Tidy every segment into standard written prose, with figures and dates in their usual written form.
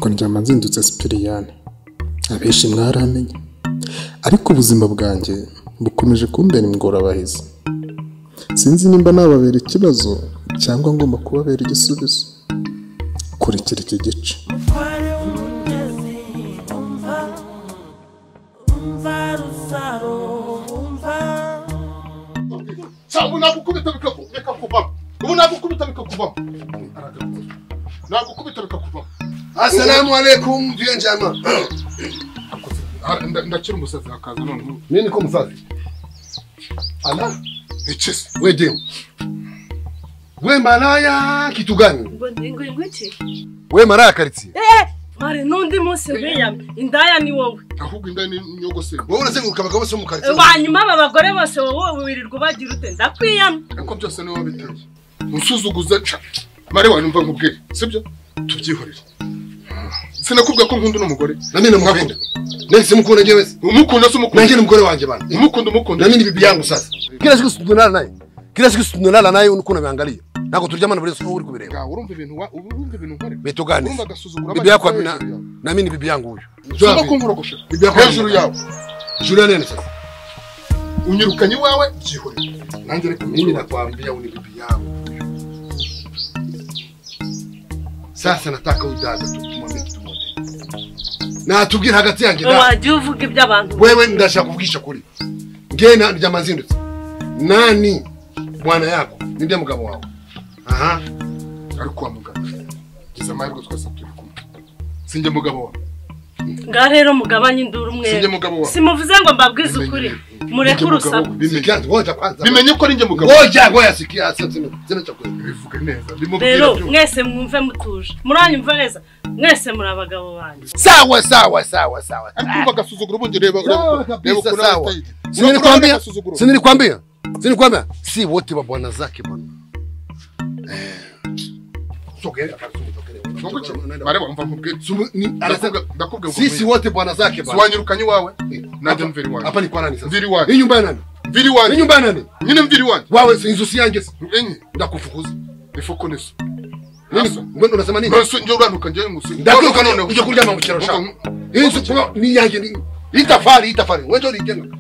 Nitwa Ndyamanzindutse Sipiriyani. Abenshi mwaramenye, ariko ubuzima bwanjye bukomeje kumbera ingorabahizi. Sinzi nimba nababera ikibazo cyangwa ngomba kubabera igisubizo. Kurikira iki gice. Assalamu alaikum vyanjama. Ndakira umusazi akaza none. Mimi niko musazi. Ala, ichis we dem. We malaya kitu gani? Ngo iki? We malaya karitsi. Mare nundi munsi wiyam indaya ni wowe. Ahubwo indaya ni nyogose. Wowe urazenguruka abagabo bose mu karitsi. Wanyuma aba bagore bose wowe wirirwa bagira ute ndakwiyam. Ariko byose ni wowe biteye. Unsuzuguza mare wanumva nkubwire, sibyo? Tubyihorere. Sinakubwa ko nkunda n'umugore. Nami namukunda. Nese mukunda njewe. Umukunda se umukunda. Nanje n'umugore wanje bana. Umukunda umukunda. Nami ni bibi yangu sasa. Kila siku tunalala naye. Kila siku tunalala naye unikuna biangalia. Nako tulijamana buri siku uri kubireba. Ga urumva ibintu wa urumva ibintu nkore. Beto gani? Urumva agasuzugura. Bibi yako nami ni bibi yangu huyu. Soma kunkorogosha. Bibi yako hejuru yawe. Jura nene sasa. Unyirukanye wawe byihorere. Nanjye reka mimi nakwambia uni bibi yangu. Sasa nataka huyu dada tumwambie kitu moja. Na atubwire hagati yanjye na. Waje uvuga iby'abantu. Wewe ndashaka kuvugisha kuri. Ngena Ndyamanzindutse. Nani bwana yako? Ninde mugabo wawe? Aha. Ariko wa mugabo. Giza amahirwe twese turi kumwe. Sinjye mugabo wawe. Nga rero mugabanye induru mwe. Sinjye mugabo wawe. Simuvuze ngo mbabwize ukuri. Mureke urusaku. Ngoja kwanza. Bimenye ko ari njye mugabo. Ngoja ngoja sikia sema chakwe. Bivuge neza. Bimubwira. Rero mwese mwumve mutuje. Muranyumva neza. Mwese muri abagabo banjye. Sawa sawa sawa sawa. Ariko umva agasuzuguro bundi reba reba sawa. Sinilikwambia. Sinilikwambia. Sinilikwambia. Si wote wa bwana zake bwana. Sogea Mare wamva nkubwire. Ndakubwira sisi wote bwana zake bwana. Siwanyirukanye wawe. Naje mviri wanjye. Hapa ni kwa nani sasa? Mviri wanjye. Hii nyumba ya nani? Mviri wanjye. Hii nyumba ya nani? Nyine mviri wanjye. Wawe inzu si yanjye. Enye ndakufukuza. Ifuko niso. Nini? Wewe unasema nini? Nso nje uranuka nje ngusi. Ndakuruka none uje kuryama mu kiraro shaka. Inzu ni yanjye ni itafari itafari. Wewe ndio ulijenga.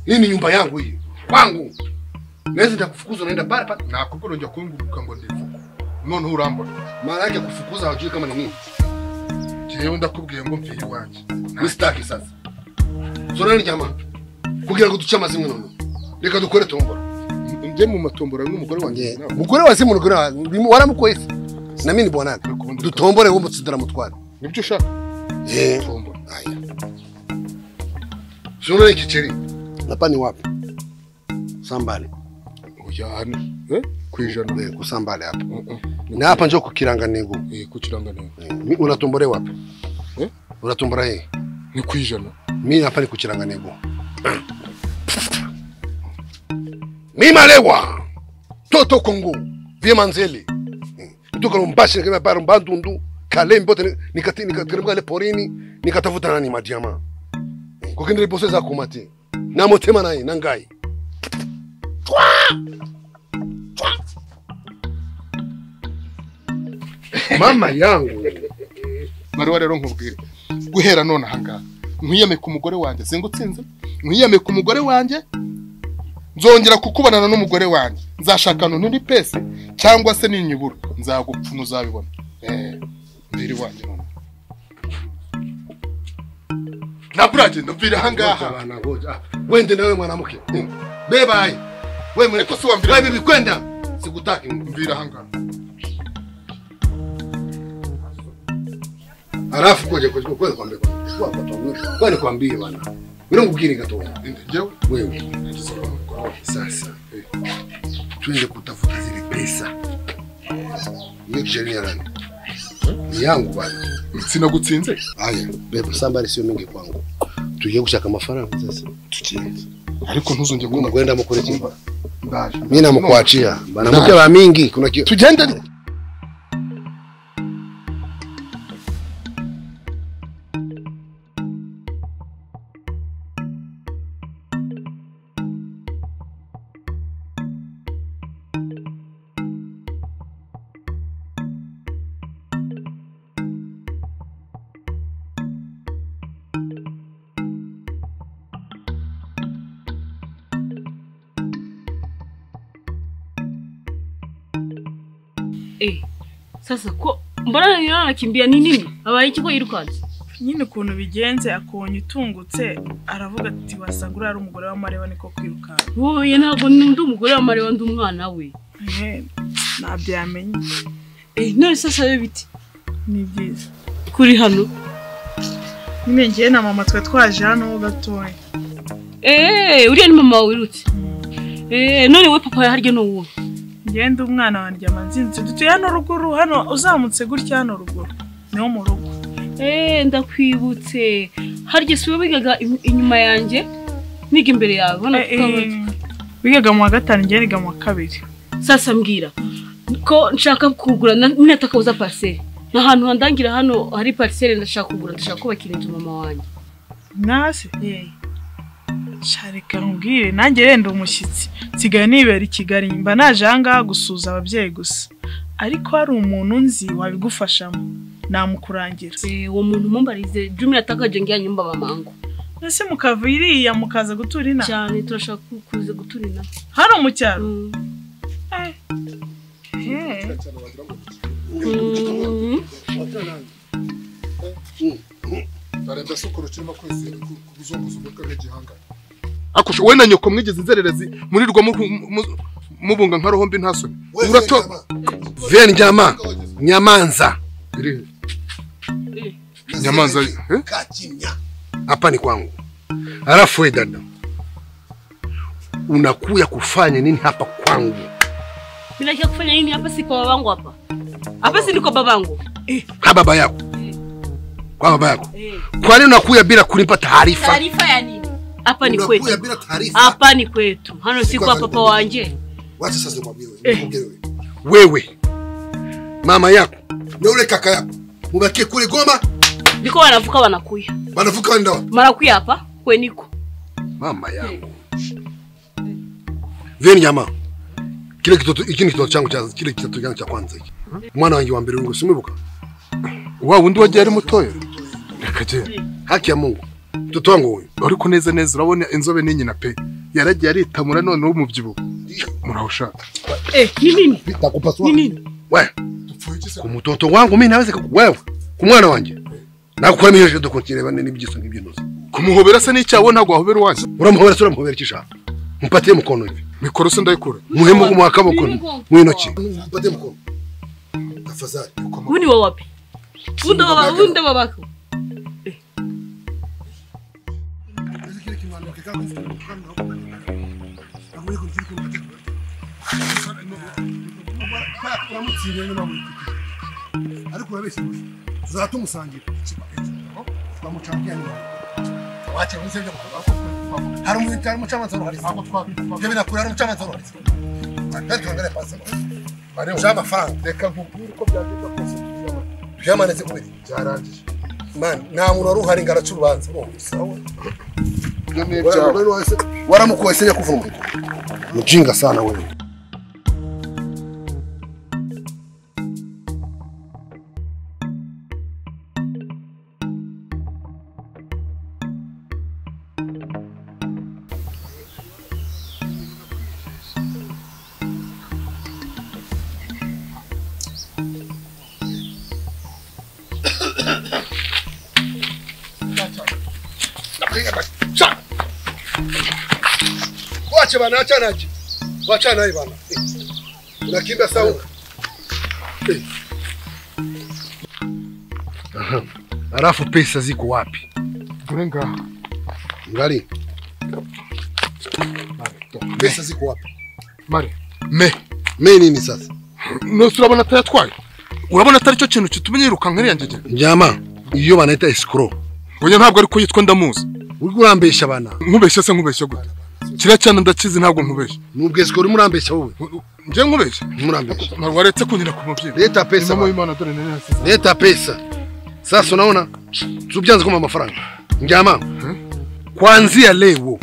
Hii ni nyumba yangu hii. Kwangu. Naweza ndakufukuza naenda pale pale. Nakubwira nje kunguruka ngo ndifuko. None urambona. Maana yake kufukuza hajui kama ni nini. Jewe ndakubwiye ngo mviri wanje. Mistaki sasa. Sorani jamaa. Kugira ngo duce amazimwe none. Reka dukore tombora. Nje mu matombora n'umugore wanje. Mugore wa simu mugore waramukoye. Na mimi ni bwana. Dutombore wo mutsindira mutware. Nibyo ushaka? Tombora. Aya. Sorani kicheri. Hapa ni wapi? Sambale. Oya kwijana. Kusambale hapa. Na hapa njoo kukiranganego. Kukiranganego. Mimi unatombore wapi? Unatombora yeye? Ni kwijana. Mimi hapa ni kukiranganego. Mimi malewa. Toto Kongo, Viemanzeli. Kutoka Lubumbashi nikama pale Bandundu, Kalembe bote nikati nikateremka le porini, nikatafuta nani madiama. Kokendele boseza kumate. Na motema naye nangai. Mama yangu. Maruwa rero nkubwire. Guhera none ahanga. Nkwiyame ku mugore wanjye singutsinze. Nkwiyame ku mugore wanjye. Nzongera kukubanana n'umugore wanjye. Nzashakana n'undi pese cyangwa se ninyubura. Nzagupfuna uzabibona. Mviri wanjye none. Naburaje ndumvira ahangaha. Bana ngoja. Wende nawe mwanamke. Beba ai. Wewe mwenye si wamvira. Wewe bibi kwenda. Sikutaki mvira ahangaha. Alafu koje koje kweli kwambie kwa kwa kweli kwambie bwana. Wewe ngukiri gatoya. Ndio wewe. Sasa twende kutafuta zile pesa. Ni kisheria nani? Ni yangu bwana. Sinagutsinze? Aya, beba sambari sio mingi kwangu. Tugiye gushaka amafaranga sasa. Tugiye. Ariko ntuzongeye kwenda mukore kimba. Ndaje. Mimi namukuachia. Bana mke wa mingi kuna tugende. Sasa ko mbona nanakimbia ni nini? Abaye iki ko yirukanze? Nyine ukuntu bigenze akubonye utungutse aravuga ati wasanga uri ari umugore wa Marewa niko kwirukanka. Wowe ntabwo ndi umugore wa Marewa ndi umwana we. Ntabyo yamenye. None sasa yo biti? Ni byiza. Kuri hano. Nyine ngiye na mama twe twaje hano gatoya. Uriya ni mama wawe wirutse. None we papa harya no wowe. Ngende umwana wanjye amanzinze dutuye hano ruguru hano uzamutse gutya hano ruguru. Niho mu rugo. Ndakwibutse. Harya si wowe wigaga inyuma yanjye niga imbere yawe hano wigaga mu wa 5 ngiye niga mu wa 2. Sasa mbwira ko nshaka kugura natakabuza parcelle. Nahantu handangira hano hari parcelle ndashaka kugura ndashaka kubakira inzu mama wanjye. Nase Shareka nkubwire nanjye renda umushyitsi nsigaye nibera i Kigali mba naje ahangaha gusuza ababyeyi gusa ariko hari umuntu nzi wabigufashamo namukurangira. Uwo muntu mumbarize Jumi nataka ngiya nyumba mamangu. Nase mukava iriya mukaza gutura ina? Cyane turashaka kuza gutura ina. Hano mu cyaro? Barenda sukuru kirimo kwizera kuzunguza umutwe nk'igihangano. Akusha we na nyoko mwigeze inzererezi murirwa mubunga nka roho mbi ntasoni. Urato Veni njama nyamanza. Nyamanza kakimya. Hapa ni kwangu. Alafu we dada, unakuya kufanya nini hapa kwangu? Bila kufanya nini hapa si kwa babangu hapa. Hapa si niko babangu. Kwa baba yako. Kwa baba yako. Kwa nini unakuya bila kunipa taarifa? Taarifa ya nini? Hapa ni kwetu. Unakuya bila taarifa. Hapa ni kwetu. Hano si kwa papa wanje. Wacha sasa nikwambie wewe. Nikwambie wewe. Wewe. Mama yako na ule kaka yako. Mubakie kule Goma. Ndiko wanavuka wanakuya. Wanavuka wanaenda wapi? Marakuya hapa kweniko. Mama yangu. Veni jamaa. Kile kitoto iki ni kitoto changu cha kile kitoto changu cha kwanza hiki. Mwana wangu wa mbere ngo simubuka. Wa wundi wagiye ari mutoyo. Reka je. Haki ya Mungu. Mtoto wangu huyu. Ariko neza neza urabona inzobe ni nyina pe. Yaragiye aritamura none umubyibuho. Murahosha. Ni nini? Nitakupasua. Ni nini? Wewe. Ku mtoto wangu mimi naweza wewe. Ku mwana wanje. Nakukwemeye je dokontireba n'ibyiso nk'ibyinuza. Kumuhobera se n'icyawo ntago wahobera wanjye. Uramuhobera se uramuhobera ikisha. Mpatie mkono hivi. Mikoro se ndayikura. Muhemu kumwakaboko mwinoki. Mpatie mkono. Tafadhali. Uni wa wapi? Unda babako. Ariko urabeshya tuzatumusangira. Twamucangira nyuma. Wache muzenge hari umuntu ari mucamanza ruhari. Ibyo binakura ari umucamanza ruhari. Kandi ngare pasa. Bari amafaranga. Reka nkubwire uko byagenda kose tuyamanetse kubiri. Byarangije. Man, nta muntu wari uhari ngaraca urubanza. Sawa. Waramukuwe senya kuvuma. Mjinga sana wewe. Wacha bana, acha naje. Wacha naye bana. Unakimbia sawa. Aha. Alafu pesa ziko wapi? Kurenga. Ngali. Pesa ziko wapi? Mare. Me. Me nini sasa? No turabona tayatwaye. Urabona atari cyo kintu kitumenye irukanka yanjye. Njama, iyo banaita escrow. Oya ntabwo ariko yitwa ndamuzi. Uri kurambesha bana. Nkubeshya se nkubeshya gute? Kira cyane ndakizi ntabwo nkubeshya. Nubwo escrow uri murambesha wowe. Nje nkubeshya? Murambesha. Waretse kunyira ku mubyeyi. Leta pesa. Mama Imana dore nene hasize. Leta pesa. Sasa unaona? Tubyanze kwa mafaranga. Njama. Kuanzia leo.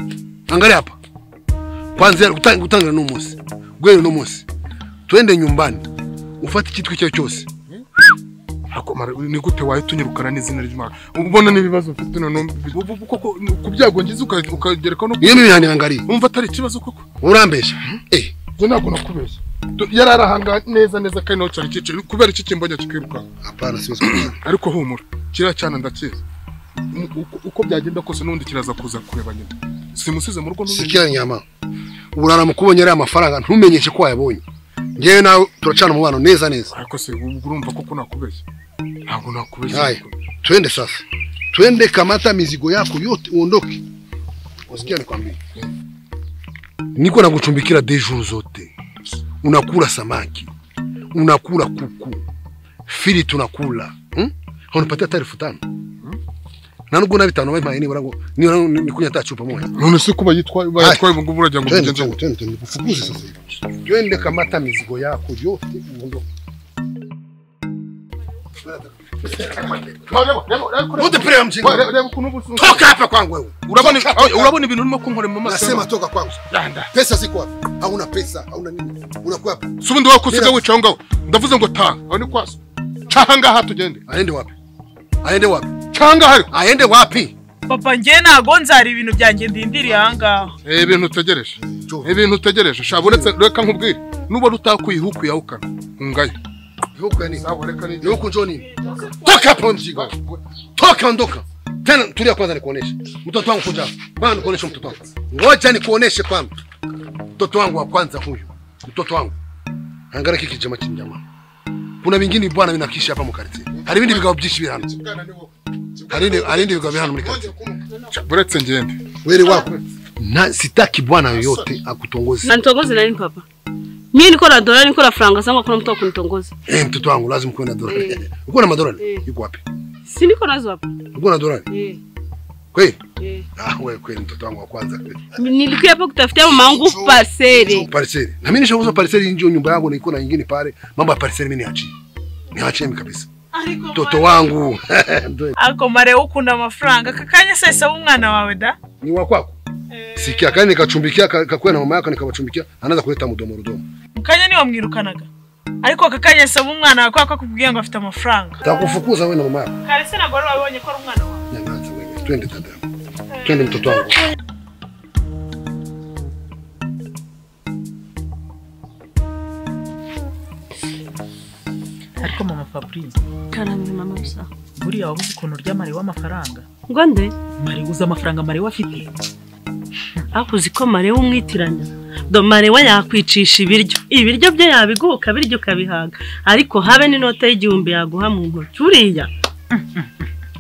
Angalia hapa. Kuanzia kutangira no munsi. Gwero no munsi. Twende nyumbani. Ufate kitu cyo cyose. Hako mara ni gute waye tunyirukana n'izina ry'Imana. Ubona nibibazo mfite none koko kubyago ngize ukagereka no. Iyo mibihani angalia. Umva atari ikibazo koko. Urambesha. Je ntabwo nakubeshya. Yararahanga neza neza kandi naho cyari cyicaye kubera iki kimbonye kikiruka. Hapana siwezi kubana. Ariko humura kiriya cyana ndakizi. Uko byagenda kose n'undi kiraza kuza kureba nyina. Simusize mu rugo n'undi. Sikia nyama. Urara mukubonye ari amafaranga ntumenyeshe ko wayabonye. Ngewe nawe turacana umubano neza neza. Ariko se urumva koko nakubeshye? Ntabwo nakubeshye. Haya, twende sasa. Twende kamata mizigo yako yote uondoke. Usikia nikwambie. Niko nakuchumbikira deux jours zote. Unakula samaki, unakula kuku, fili tunakula. Unapatia hata 5000. Na nubwo na 5 bampaye nibura ngo nikunya hata chupa moja. None se kuba yitwa bayatwaye ngo buragira ngo bigenze gute? Twende nikufukuze sasa hivi. Twende kamata mizigo yako yote uondoke. Toka hapa kwangu wewe. Urabona ibintu urimo kunkora mu maso. Nasema toka kwangu. Pesa ziko wapi? Hauna pesa, hauna nini? Unakuwa hapa. Subundi wako usiga wicaye ngaho. Ndavuze ngo ta. Aho ni kwaso. Canga ha tugende. Aende wapi? Aende wapi? Canga hari. Aende wapi? Papa nge nago nzari ibintu byanjye ndindiriye aha ngaho. Ibintu utegereje. Ibintu utegereje. Shabonetse reka nkubwire. Nuba rutakuyihuku yahukana. Ungaye. Huku yani huku njoo nini? Toka hapo mzigo. Toka ondoka. Tena tulia kwanza nikuoneshe. Mtoto wangu kuja. Kwanza nikuoneshe mtoto wangu. Ngoja nikuoneshe kwanza. Mtoto wangu wa kwanza huyu. Mtoto wangu. Angalia kiki jamaa chini jamaa. Kuna vingine bwana mimi nakisha hapa mkariti. Hari bindi bigabo byinshi biri hano. Hari ndi bigabo hano muri kariti. Buretse ngende. Wewe wako. Na sitaki bwana yoyote akutongoze. Na nitongoze na nini papa? Mimi niko na dola niko na franga zangu hakuna mtu wa kunitongoza. Mtoto wangu lazima kuwe na dola. Uko na madola? Yuko wapi? Si niko nazo hapa. Uko na dola? Kweli? Ah wewe kweli mtoto wangu wa kwanza kweli. Nilikuwa hapo kutafutia mama wangu parceli. Parceli. Na mimi nishauza parceli nje nyumba yangu na iko na nyingine pale. Mambo ya parceli mimi niachie. Niachie mimi kabisa. Mtoto wangu. Ako mare ukunda amafaranga kakanya sasa umwana wawe da? Ni wa kwako? Sikia kani nikachumbikia kakuwa na mama yako nikabachumbikia anaanza kuleta mdomo rudomo. Mukanya ni wamwirukanaga. Ariko kakanya saba umwana wawe kwako akubwiye ngo afite amafaranga. Takufukuza wewe na mama yako. Kare se nagora wabonye ko ari umwana wawe. Nyamaza wewe. Twende dada. Twende mtoto wangu. Ariko mama Fabrice. Karame mama gusa. Buriya wabuze ukuntu urya Mariwa amafaranga. Ngo nde? Mariwa uza amafaranga Mariwa afite. Akuzi ko Mariwa umwitiranya. Do Mariwa yakwicisha ibiryo. Ibiryo bye yabiguka biryo kabihaga. Ariko habe n'inote y'igihumbi yaguha mu ntoki uriya.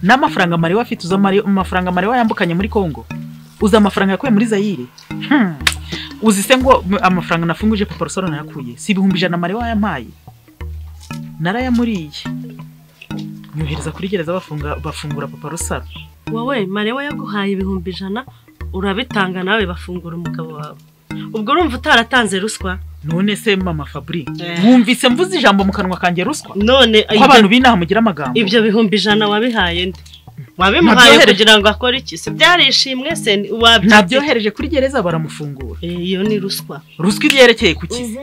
N'amafaranga Mariwa afite uza amafaranga Mariwa yambukanye muri Kongo. Uza amafaranga yakuye muri Zaire. Uzi se ngo amafaranga nafunguje Papa Rusaro nayakuye. Si 100,000 Mariwa yampaye. Narayamuriye. Nyohereza kuri gereza bafungura Papa Rusaro. Wowe Mariwa yaguhaye 100,000 urabitanga nawe bafungura umugabo wawe. Ubwo urumva utaratanze ruswa? None se mama Fabri, wumvise mvuze ijambo mu kanwa kanjye ruswa? None ko abantu binaha mugira amagambo. Ibyo 100,000 wabihaye nde? Wabimuhaye kugira ngo akore iki? Se byarishimwe se wabyo? Nabyohereje kuri gereza baramufungura. Iyo ni ruswa. Ruswa ibyerekeye ku kizi.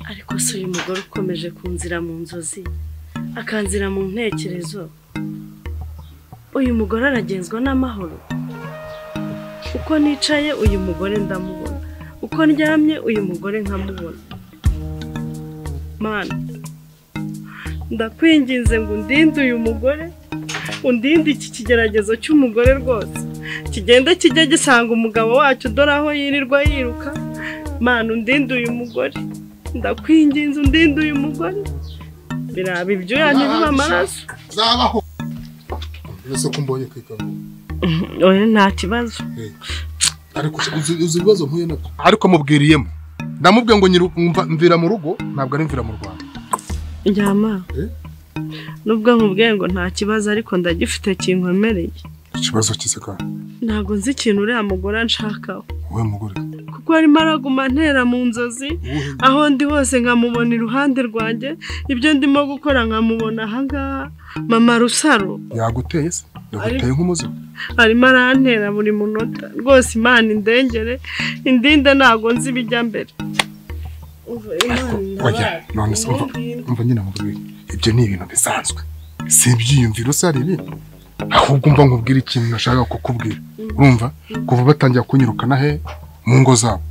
Ariko se uyu mugore ukomeje kunzira mu nzozi, akanzira mu ntekerezo. Uyu mugore aragenzwa n'amahoro. Uko nicaye uyu mugore ndamubona, uko ndyamye uyu mugore nkamubona. Mana, ndakwinginze ngo undinde uyu mugore, undinde iki kigeragezo cy'umugore rwose. Kigenda kijya gisanga umugabo wacu dore aho yirirwa yiruka. Mana, undinde uyu mugore, ndakwinginze undinde uyu mugore. Biraba ibyuya ntibiba amaraso. Zabaho. Nese kumbonye kwikanga. Oya nta kibazo. Ariko uzi ibibazo mpuye nabyo. Ariko mubwiriyemo. Ndamubwiye ngo mvira mu rugo ntabwo ari mvira mu Rwanda. Njyama. Nubwo nkubwiye ngo nta kibazo ariko ndagifite kinkomereye. Ikibazo kiseka. Ntabwo nzi ikintu uriya mugore anshakaho. Wowe mugore. Kuko arimo araguma ntera mu nzozi aho ndi hose nkamubona iruhande rwanjye ibyo ndimo gukora nkamubona aha ngaha. Mama Rusaro yaguteye se? Yaguteye nk'umuzimu. Arimo arantera buri munota rwose. Imana indengere indinde ntabwo nzi ibijya mbere. Oya none se umva nyina mubwire ibyo ni ibintu bisanzwe. Si ibyiyumviro se ari ibindi. Ahubwo umva nkubwira ikintu nashaka kukubwira. Urumva kuva batangira kunyirukana he mu ngo zabo.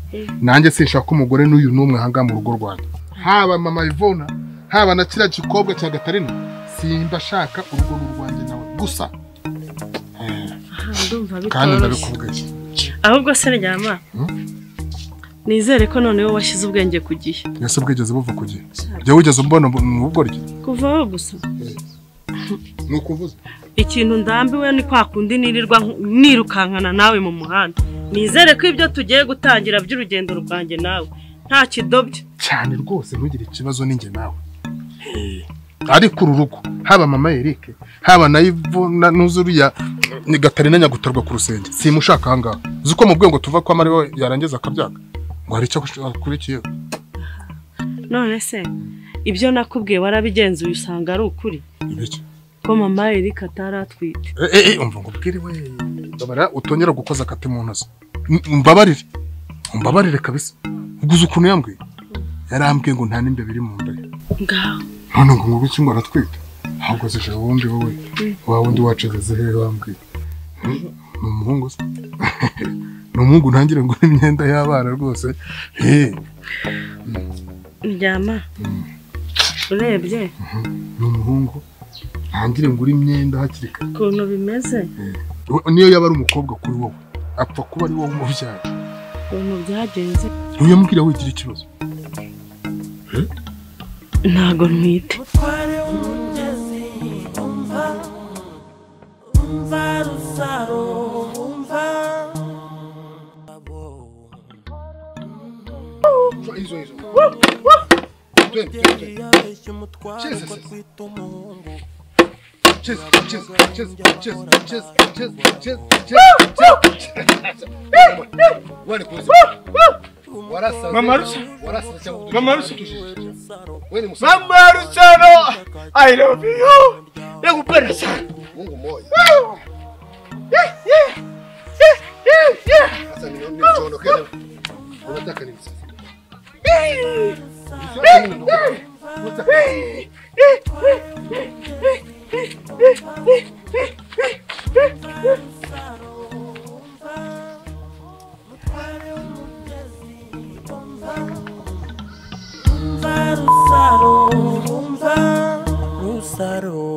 Nanjye sinshaka umugore n'uyu n'umwe hanga mu rugo rwanjye. Haba mama Ivona, haba na kiriya gikobwa cya Gatarina, simba shaka urugo rwanjye nawe gusa. Ndumva Kandi bitoroshye. ndabikubwiye. Ahubwo se ryama. Nizere ko noneho washyize ubwenge ku gihe. Ese bwigeze buva ku gihe? Jya wigeze umbona mu bugoryi? Kuva aho gusa. Nukuvuza. Ikintu ndambiwe ni kwa kundi nirirwa nirukankana nawe mu muhanda. Nizere ko ibyo tugiye gutangira by'urugendo rwanjye nawe nta kidobya. Cyane rwose ntugire ikibazo ninjye nawe. Ariko uru rugo haba mama Eric, haba na Ivona nuzuriya ni Gatarina nyagutarwa ku rusenge. Simushaka ahangaha. Uzi ko mu bwengo tuva kwa Mariwa yarangiza akabyaga. Ngo hari icyo akurikiye. None se ibyo nakubwiye warabigenzuye usanga ari ukuri? Ibiki? Ko mama Eric ataratwite. Umva ngo ubwire we. Babara utongera gukoza akati mu ntozi. Umbabarire. Umbabarire kabisa. Uguze ukuntu yambwiye. Yarambwiye ngo nta nimbe biri mu nda ye. Ngaho. None ngo ngo iki ngo aratwite. Ahubwo se wundi wowe. Wa wundi wacegeze he wambwiye. Ni umuhungu se. Ni umuhungu ntangire ngo imyenda y'abana rwose. Ndyama. Urebye Ni umuhungu ntangire ngo imyenda hakiri kare. ukuntu bimeze. Niyo yaba ari umukobwa kuri wowe. Apfa kuba ari wowe umubyara. Ukuntu byagenze. Ntuyambwira wigira ikibazo. Ntago ntwite. Mutware w'umugezi umva umva Rusaro umva Hizo hizo. Umubyeyi yabeshya umutware ko atwite umuhungu. Cheza cheza cheza cheza cheza cheza cheza cheza. Wale kuzi. Warasa. Mama Rusa. Warasa cyangwa Mama Rusa. Wewe ni musaza. Mama Rusano, I love you. Nakupenda sana. Mungu mmoja. Sasa niondoke. Unataka nini sasa? Umva Rusaro umva Rusaro.